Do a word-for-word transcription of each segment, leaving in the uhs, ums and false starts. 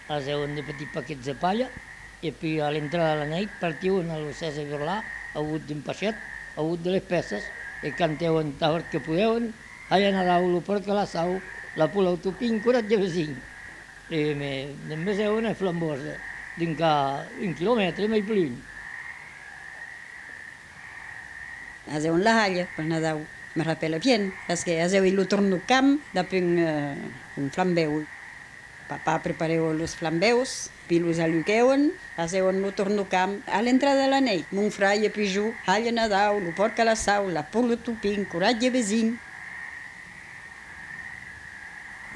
Hasèvan de petits paquets de palha, e puèi a l'entrada de la nèit partián a los hèr esburlar au bot d'un pachet, au bot de les pèças, e cantèvan tan hòrt que podèvan: Halha Nadau, lo pòrc a la sau, la pola au topin, coratge vesin. E me, ne'n vesèvan es flambòs de, dinc a un quilomètre, mai plus lunh. Hasèvan la halha per Nadau, me rapèle bien, parce que hasèvi lo torn deu camp dab un, eh, un flambèu. Papà preparèva los flambèus, pi los aluquèvan, hasèvan lo torn deu camp. A l'entrada de la nèit, mon frair e pi jo: Halha Nadau, lo pòrc a la sau, la pola au topin, coratge vesin.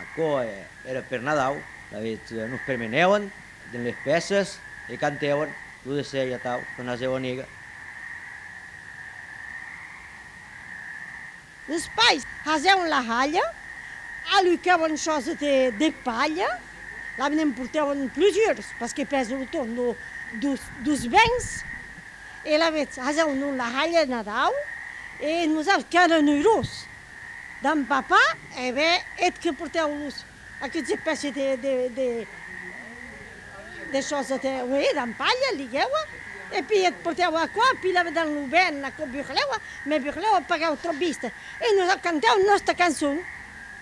Aquò, eh, èra per Nadau, lavetz, eh, nos permenèvan dens les pèças e cantèvan lo dessèi atau, quan hasèva nega. Los pairs hasèvan la halha, aluquèvan chòsa de, de palha, la ne'n portèvan plusieurs, parce que pèsa lo torn deus, deus, deus vint, e lavetz hasèvan la halha de Nadau, e nosauts qu'èran urós. Damb papà, e ben, eth que portèva los, aqueras espècies de, de, de, de chòsas de, oui, damb palha, lhigèva, e pi eth portèva aquò, pi lavetz damb lo vent, aquò burlèva, me burlèva, pagava tròp viste. E nosauts cantèvam nòsta cançon,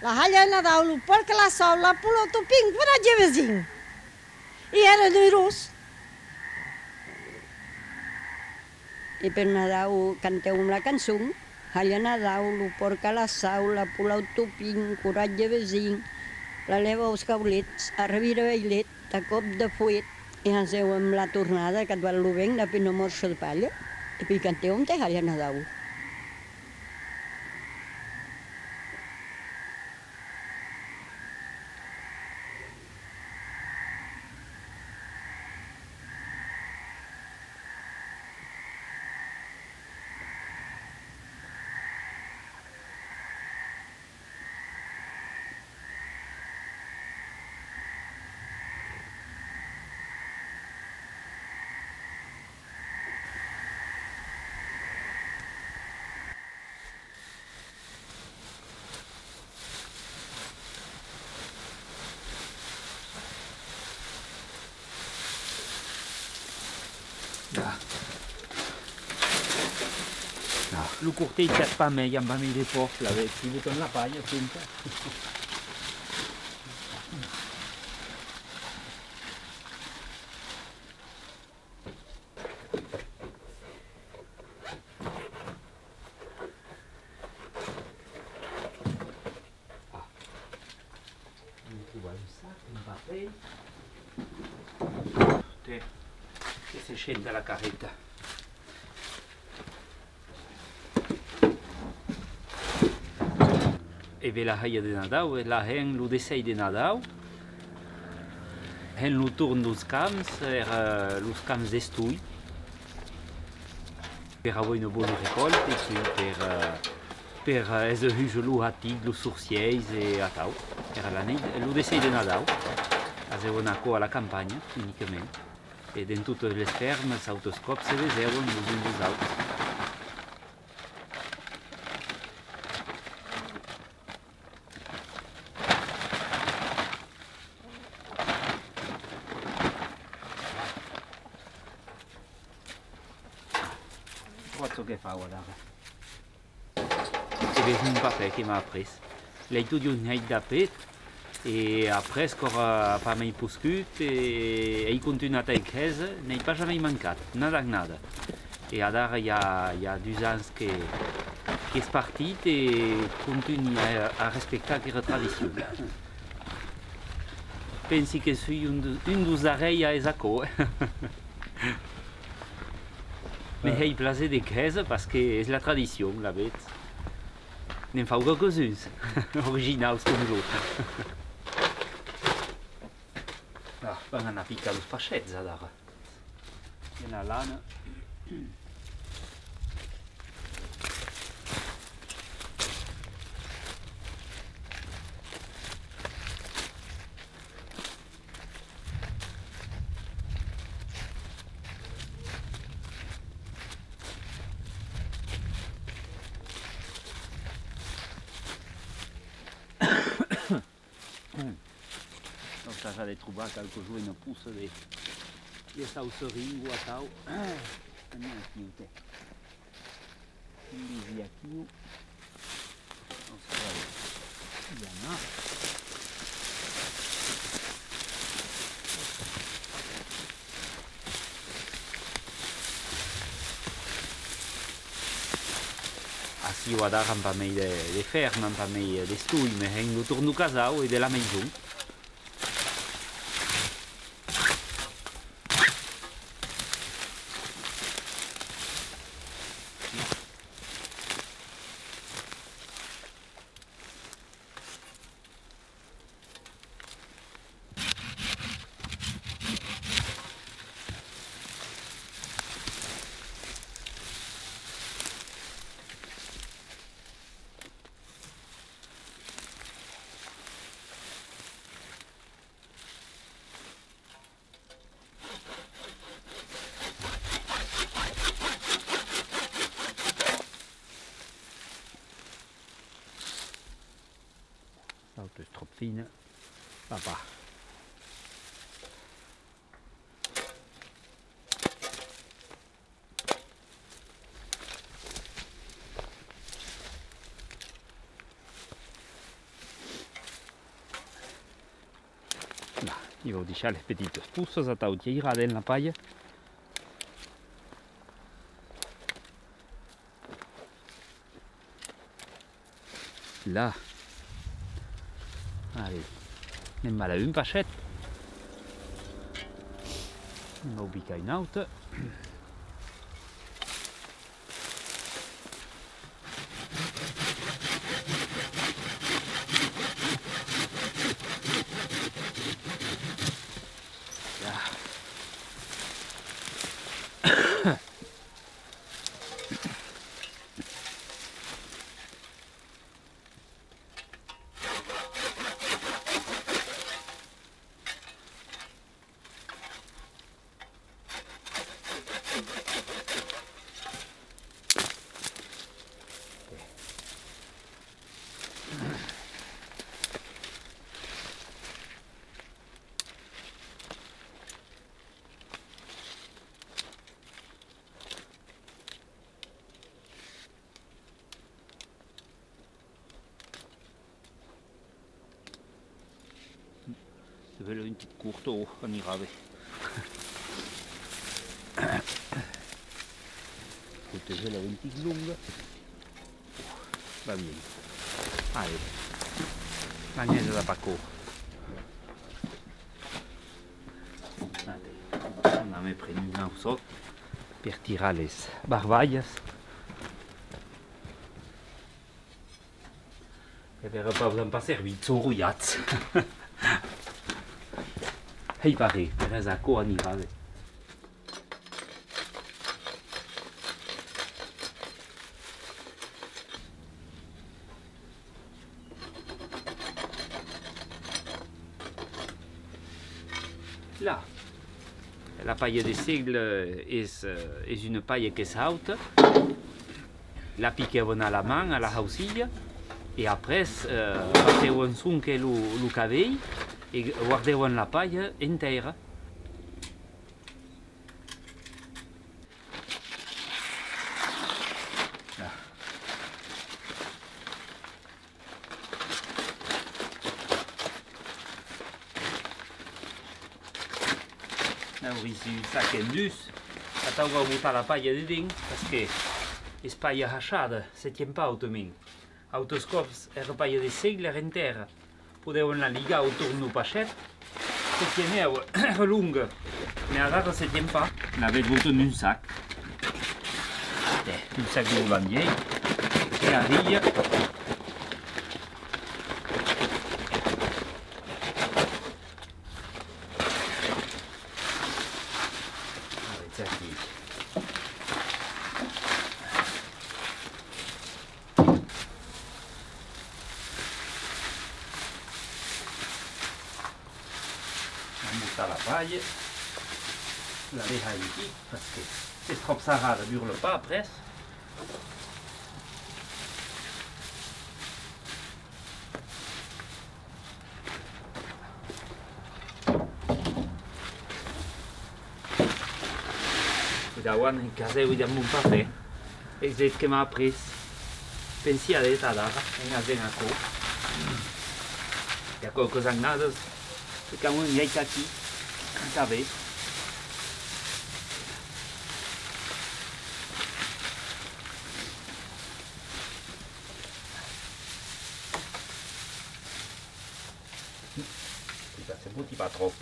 la halha de Nadau, lo pòrc a la sau, la pola au topin, coratge vesin. E èran urós. E per Nadau cantèvam la cançon: Halha Nadau, lo pòrc a la sau, la pola au topin, coratge vesin, la lèva aus caulets, arrevira veilet, a còp de foet, e hasèvam la tornada cap dab lo vent dab una mòrcha de palha, e puèi cantèvam te Halha Nadau. Ah. Ah. Lo cortelh qu'as pas mei, amb amei de pòrc, lavetz, si botan la palha, compta. Ah. Vam trobar un sac, un papèr. Tè, que se shenta la carreta. E ben la halha de Nadau, e la hèn lo dessèi de Nadau, hèn lo torn deus camps, er, eh, los camps d'estoi, per aver una bona recòlta, e puèi per, eh, per, eh, èsser hús lo hatit, los sorcièrs, e atau. Èra la nèit, lo dessèi de Nadau, hasèvan aquò a la campanha, unicament. E dens totas les fèrmas, autes còps se vesèvan los uns deus auts. Vòs çò que fau adara? E ves mon papè que m'a aprés. L'èi totjorn hèit dab eth, e après, quora pas mei poscut, e èi contunhat a hèr hèsa, n'èi pas jamei mancat, nada ac nada. E adara i a, i a dus ans que, qu'es partit, e contuni a, a respectar aquera tradicion. Pensi que soi un deus, un deus darrèrs a hèr aquò, eh. Me hèi plaser de hèr hèsa, parce que es la tradicion, lavetz. Ne'n fau quauques uns, originaus com jo. Ah, vam anar picar los pachets, adara. Ena lana. Lo Saja de trobar qualque joena poça de, de saucerin o atau. Anem aquiu, tè. Lisi aquiu. Nos cal i anar. Aciu adara an pas mei de, de fèrm, an pas mei d'estolh, me hèn lo torn deu casau e de la maison. L'auta es tròp fina. Va pas. Là, i vau deishar les petitas poças atau tirar dens la palha. Là. Allez, ne'n bala un pachet. Ne'n vau picar un aute. Se vela un tic corta, o, anirà ben. Fau te vela un tic longa. Va bien. Allez. Manèja de pacò. Allez. Anam prene un auçòt per tirar les barbalhas. E per pas, vos an pas servit, son rulhats. Hei, pare, per es aquò anirà ben. Là, la palha de segle es, eh, es una palha qu'es hauta. La piquèvan a la man, a la hausilha, e après, eh, batèvan sonque lo, lo cavelh e guardèvan la palha en tèrra. Aurissi un sac en dus, atau vau botar la palha dedens, parce que es palha hachada, se tien pas autament. Autes còps èra palha de segle, èra en tèrra. Podèvan la ligar au torn deu pachet, se tienèva, èra longa, mès adara se tien pas. N'avètz botat un sac. Tè, un sac de volandièr. E arriba. Avètz aquí. Vam botar la palha, la deishar aquí, parce que s'es tròp sarrada, burla pas après. Avant, en casèvi damb mon papè, es eth que m'a aprés. Pensi a de adara, en hasent aquò. I a quauques annadas, e qu'avem un lheit aquí, tanben. Puta, se boti pas tròp.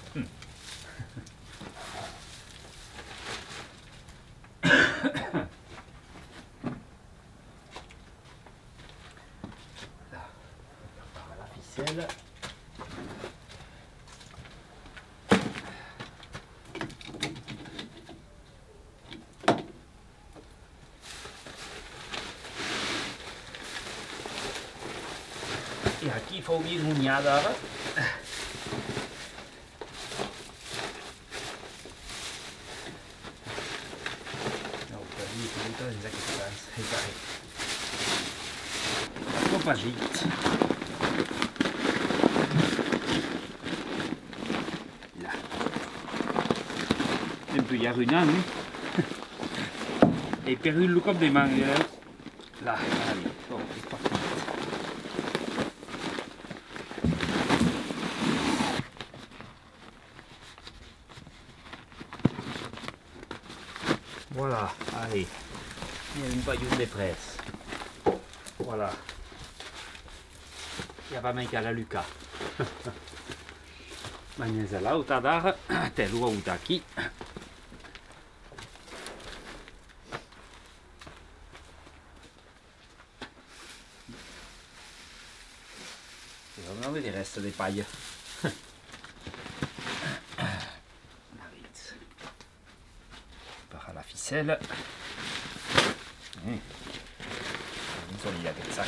La ficèla. E aquí fau bien unhada ara. Au, per mi, que dins aqueste cas, ei pareil. Aquò pas dit. Là. Dempuèi un an, eh? Ai perdut lo còp de man, eh? Là, allez, bon, es partit. Voilà, allez. I a un palhon de près. Voilà. I a pas mai qu'a l'alucar. Manèja l'auta adara, te lo auta aquí. E on a de rèsta de palha. Marit. Parar la ficèla. Eh. Solide aqueth sac.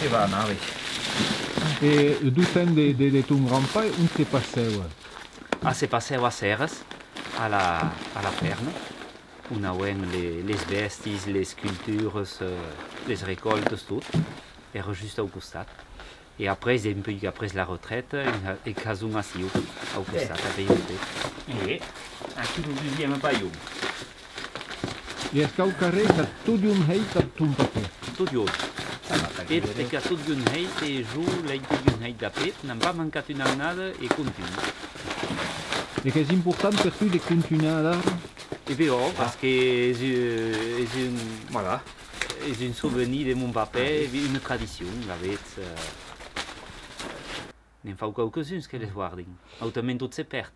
Que va anar, ve. E deu temps de, de, de ton grand-pair, on se passèva? Ah, se passèva a Serres, a la, a la fèrma, on auem le, les bèstis, les cultures, eh, les recòltes, tot. Èra just au costat. E après, dempuèi qu'a pres la retreta, en ha-, en hasem aciu, au costat, a Peirotet. E aquí lo deuxième palhon. E es quauquarren qu'a totjorn hèit dab ton papè? Totjorn. Eth, eth qu'a totjorn hèit, e jo l'èi totjorn hèit dab eth, n'am pas mancat una annada e contunhi. E qu'es important per tu de contunhar adara? E ben, òc, parce que es, eh, es un, voilà, es un sovenir de mon papè, una tradicion, lavetz, eh, ne'n fau quauques uns que les guardin, autament tot se pèrd.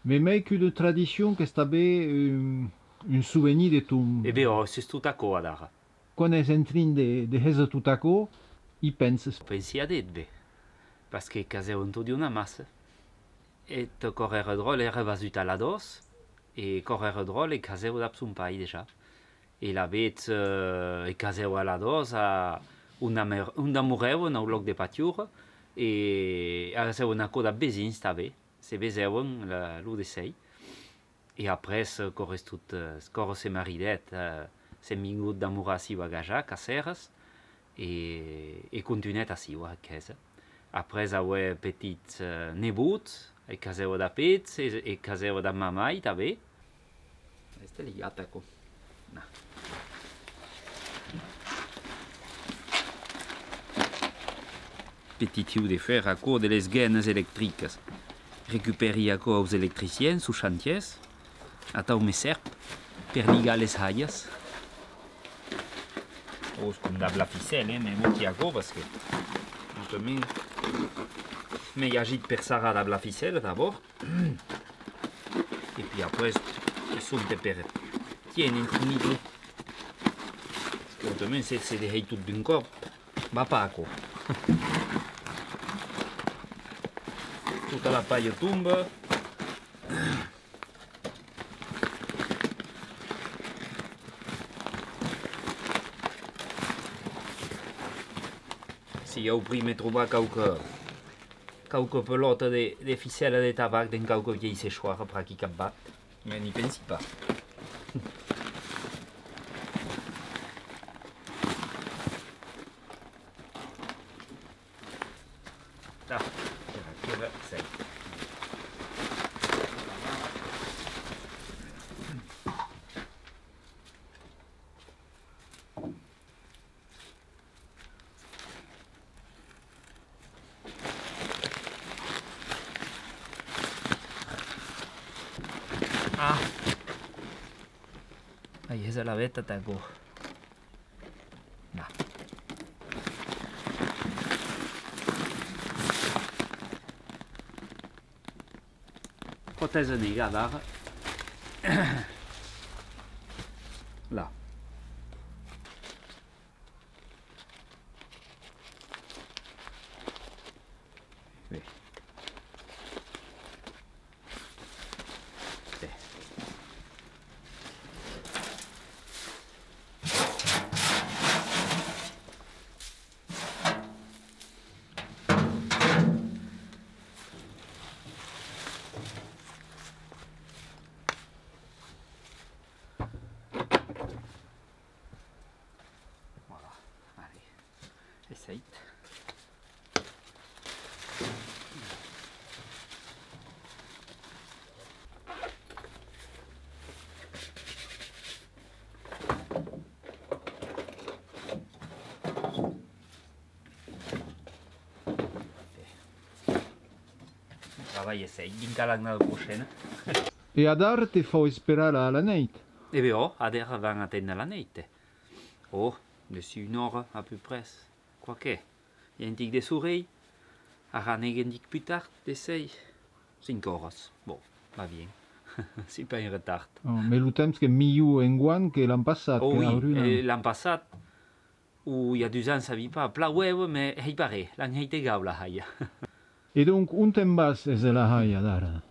Mès mei qu'una tradicion, qu'es tanben un, un sovenir de ton... E ben, òc, es tot aquò adara. Quan es en trin de, de hèser tot aquò, i penses. Pensi a d'eth, ben, parce que casèvan totjorn amassa. Eth, quò èra dròlle, èra basut a Ladòs, e quò èra dròlle, e casèva dab son pair dejà. E lavetz, eh, e casèva a Ladòs, a, on amor-, on amorèvan, au lòc de Patiura, e hasèvan aquò dab vesins tanben, se vesèvan la, lo de sèi. E après, eh, quora es tot, eh, quora se maridèt, eh, s'èm vingut damorar aciu a Gajac, a Serres, e, e contunhèt aciu, a Quèsa. Après auer petits, eh, nebots, e casèva dab eths, e, e casèva dab ma mair tanben. Este ligat aquò. Na. Petit hiu de fèr, aquò, de les gènes electricas. Recupèri aquò aus electriciens, sus chantièrs. Atau me sèrv per ligar les halhas. Ò, es com dab la ficèla, eh, me moti aquò, parce que, justament, m'èi agit per sarrar dab la ficèla, d'abòrd. E puis après, es sonte per tiéner un trin. Justament, se, se de hèi tot d'un còp, va pas aquò. Tota la palha tomba. Si au prime trobar quauque, quauque pelòta de, de ficèla de tabac dens quauque vielh sechoir, per aquí capvath. Mès n'i pensi pas. Ah, aquela, sei. Ah! Ai, es la veta, tanco. Na. Protèsa negra d'ara. Là. Bé. Bé. Voilà, allez, essayt. Trabalh essayt, dinc a l'annada prochaina. E adara te fau esperar la, la neit? E ben, ò, adara vam aténder la neit. Ò, de una ora, à peu près. Quoique, i a un tic de sorelh, ara anem un tic pus tard, de sei, cinc oras. Bon, va bien. Soi pas en retard. Ò, mès lo temps qu'es milhor enguan que l'an passat, que... Ò oui, l'an passat, o i a dus ans, sabi pas, plauèva, mès hèi pas res, l'an hèit egau la halha. E donc, ont te'n vas, es la halha, adara?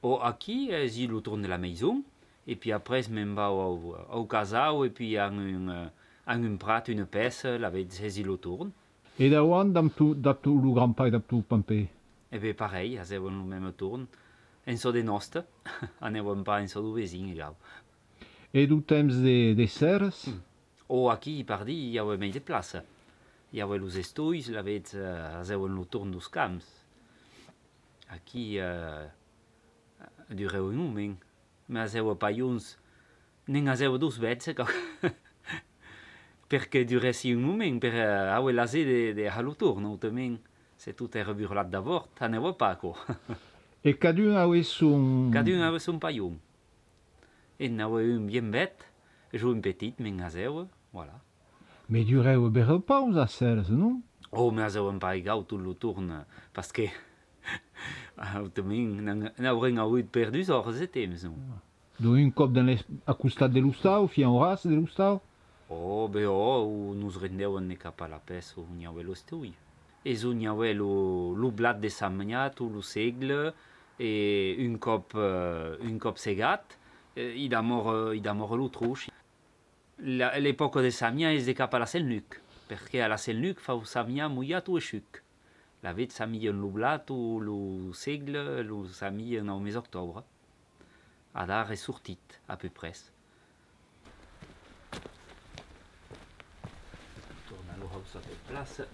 Ò, aquí, hèsi lo torn de la maison, e pi après me'n vau au, au casau, e pi an un, eh, an un prat, una pèça, lavetz, hèsi lo torn. E dauant, dab ton, dab ton, lo grand-pair, dab ton pampèr? E ben, parelh, hasèvan lo mème torn. En çò de nòste, anèvan pas en çò deu vesin, egau. E deu temps de, de sèrras? Ò, aquí, pardí, i avè mei de plaça. I avè los estolhs, lavetz, eh, hasèvan lo torn deus camps. Aquí, eh, durèva un moment. Mès hasèva palhons, ne'n hasèva dus vètzes, perque durèssi un moment, per, eh, aver l'aser de, de har lo torn, autament, se tot èra burlat d'abòrd, anèva pas, aquò. E cadun avè son... Cadun avè son palhon. E n'avè un bien bèth, e jo un petit, me'n hasèva, voilà. Mès durèva bèra pauc, las sèrras, non? Ò, mès hasèvan pas egau tot lo torn, pasque autament n'an-, n'aurén avut per dus oras de temps, non? Donc un còp dens les, a costat de l'ostau, fin au ras de l'ostau? Ò, ben ò, o nos rendèvan de cap a la pèça on i avè l'estolh. E on i avè lo, lo blat de samiá, tot lo segle, e un còp, eh, un còp segat, eh, i damòra, i damòra lo troish. La, l'epòca de samiá es de cap a la Sent Luc, perque a la Sent Luc fau samiá molhat o eishuc. Lavetz samian lo blat o lo segle, lo samian au mes d'octòbre. Adara es sortit, à peu près. Tornar lo hauçar per plaça.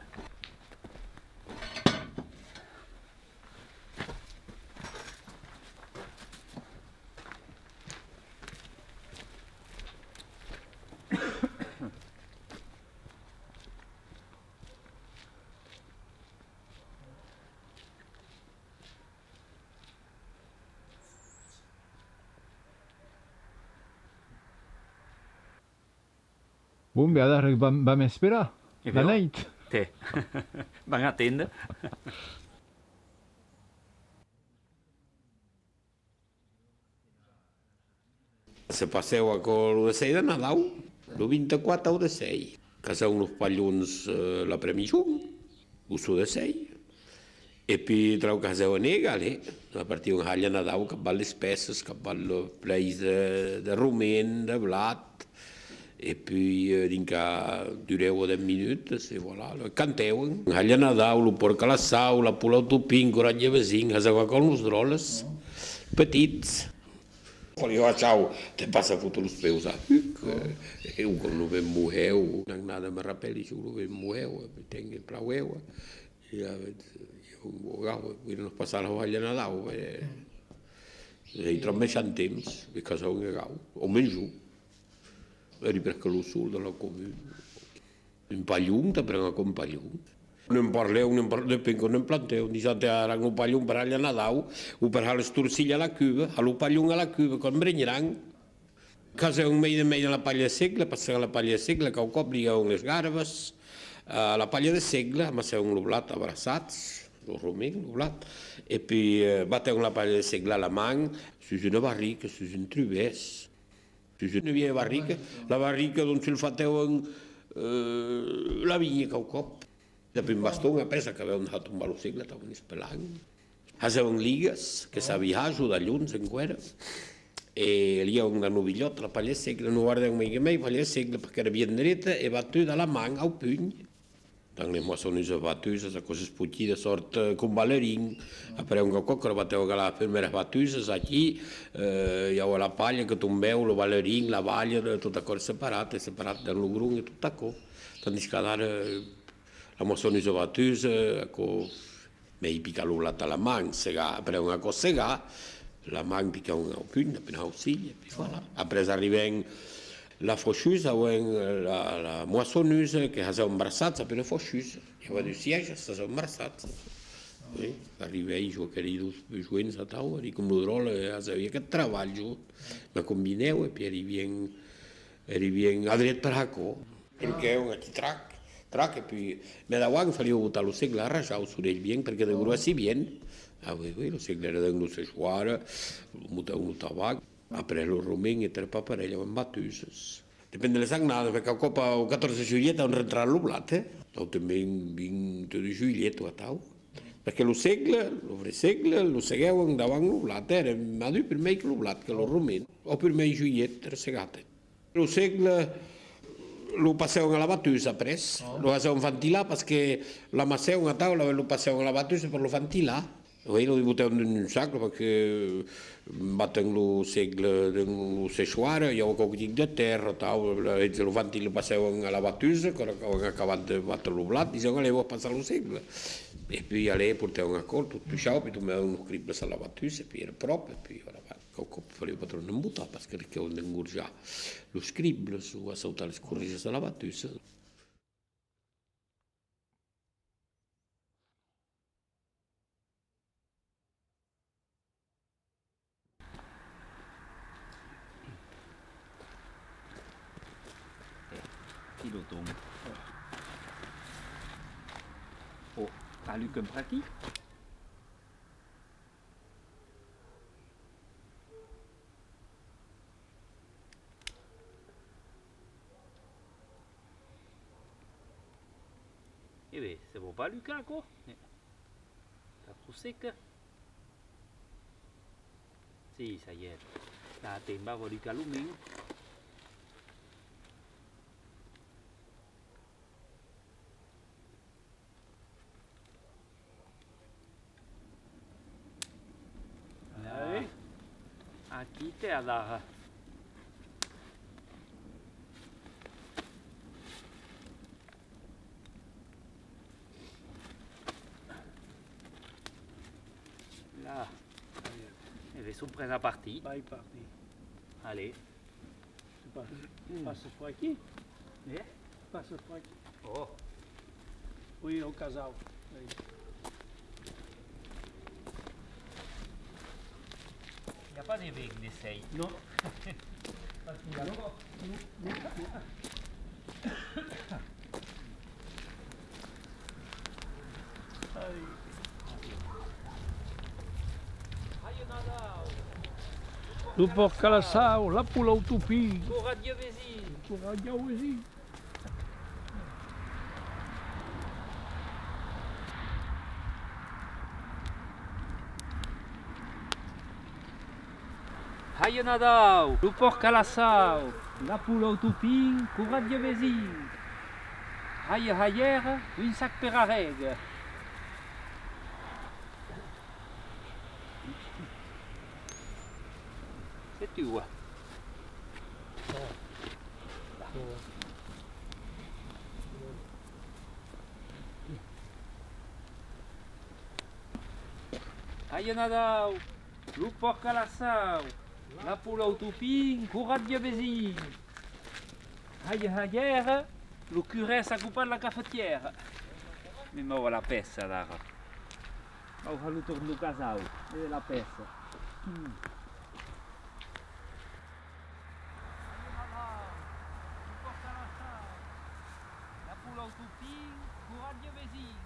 Bon, ben, adara vam, vam esperar la neit. Tè. Vam aténder. Se passèva aquò lo dètz-e-sèis de Nadau, lo vint-e-quate au dètz-e-sèis. Casavan los palhons, eh, l'après-mijon, o çò dètz-e-sèis. E pi trauc hasèvan egal, eh? Partián halhar Nadau, capvath les pèças, capvath los pleis de, de romen, de blat, e pi, eh, dinc a, durèva dètz minutas, e voilà, lo cantèvan. Halhar Nadau, lo pòrc a la sau, la pola au topin, coratge vesin, hasèvan aquò los dròlles, petits. Quan i a chau, te passa fotre los peus a huc, eh, e o quan lo vent mohèu, una annada me rapèli, jo lo vent mohèu, e putain, que plauèva, e, eh, Au gau, eh, avui nos passam la balha Nadau, eh. Ei tròp meishant temps, me casèu un gau, au mens jo. Èri presque lo sol de la comuna. Un palhon, t'aprèn aquò un palhon. Ne'n parlèu, ne'n par-, de penco ne'n plantèu, disián: «Te haràn lo palhon per balha Nadau, o per har l'estorcilh a la cuba, har lo palhon a la cuba, quand brenheràn.» Casèu un mei de mei de la palha de segle, passèu a la palha de segle, quaucòp ligèu les garbas, a la palha de segle, amassèu lo blat a braçats, lo romen, lo blat, e puèi, eh, batèu la palha de segle a la man, sus una barrica, sus un truvèrs, sus una vièlha barrica, la barrica dont sulfatèvan, eh, la vinha quaucòp. Dab un baston, après, acabèu de har tombar lo segle, estavan espelant. Hasèvan ligas, que sabi har jo, d'alhons enqüèra, e ligèvan dab lo bilhòt la palha de segle, non guardèvan mei que mei palha de segle, perque èra bien dreta e batuda a la man, au punh. Dab las moissonneuses bateuses, aquò s'espoquí de sòrt, eh, com balerin. Après, un còp qu'èra batèu a las prumèras bateuses, aquí, eh, i aviá la palha que tombèu, lo balerin, la balha, de tot aquò separat, e separat dab lo gron e tot aquò. Tandis qu'adara, eh, la moissonneuse bateusa, aquò, mei picar lo blat a la man, segar, après un còp segat, la man picar un, au punh, a penas aucilh, e puèi voilà. Après arribèm la faucheuse, auèm la, la moissonneuse, que hasèu un braçat, après una faucheuse. I aviá dus sièges, hasèu un braçat. Oui, arribèi, jo qu'èri dos joens atau, èri com lo dròlle, e hasèi aqueth trabalh, jo. Me combinèu, e puèi èri bien, èri bien adret per aquò. Truquèu aquí, trac, trac, e puèi, mès davant faliá botar lo segle a rajar au solelh bien, perque degruèssi bien. Ah oui, oui, lo segle èra dens lo sechoir, botèu lo tabac, après lo romen, èra pas parelh, auèm batuses. Depend de las annadas, perque quaucòp au catorze de julhet auèm rentrat lo blat, eh? Autrament, vint de julhet o atau. Perque lo segle, lo vrai segle, lo seguèvan davant lo blat, èra madur prumèr que lo blat, que lo romen. Au prumèr julhet, èra segat. Lo segle lo passèvan a la batusa après, lo hasèvan fantilar, parce que l'amassèvan atau, lo passèvan a la batusa per lo fantilar. Oui, lo botèvan dens un sac, perque batèm lo segle dens lo sechoir, i aviá quauque tic de tèrra, atau, lo fantilar, lo passèvan a la batusa, quand auèm acabat de batre lo blat, disián: «Allez, vos passam lo segle.» E puèi, allez, portèvan aquò, tot puishau, puèi tombèvan los cribles a la batusa, e puèi èra pròp, e puèi, voilà, va. Quaucòp faliá pas tròp ne'n botar, parce que risquèvan d'engorjar los cribles o assautar las cornisas de la batusa. Piloton. Oh, a lu qu'un pratic. E ben, se vòu pas lucar, aquò? Eh. Pas pro seca? Si, ça y est. La temba vòu lucar lo men. Ai. Aquí te adara. Là. E ben, son prèst a partir. Vai partir. Allez. Tu passes, tu passes par aquí? Eh? Tu passes par aquí? Oh. Oui, au casau. Oui. Y a pas de vent de sei. Non. Pas que non, non, non. Lo pòrc a la sau, la pola au topin. Coratge vesin. Coratge au vesin. Haia Nadau, lo pòrc a la sau, la pola au topin, coratge vesin. Haia haièra, un sac per arrega. C'est tout, hein. Aia Nadau, lo pòrc a la sau, la pola au topin, coratge vesin. Aia, aia, lo curèr s'a copat la cafetièra. Me mau a la pèça, adara. Mau har lo torn deu casau e de la pèça. Mm. Aia Nadau, lo pòrc a la sau, la pola au topin, coratge vesin.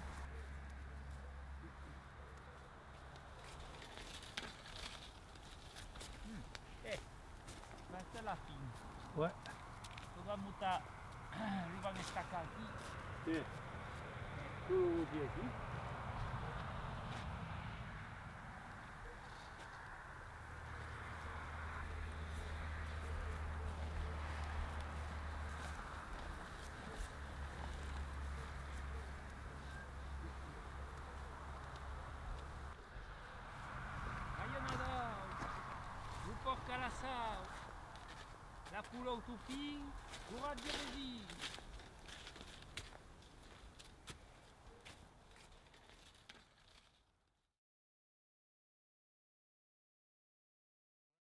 Mm. Eh, va èsser la fin. Ouais. Faudra montar, lo vam estacar aquí. Sí. Tu lo vòs aquí? Aia Nadau, lo pòrc a la sau, la pola au topin, coratge vesin.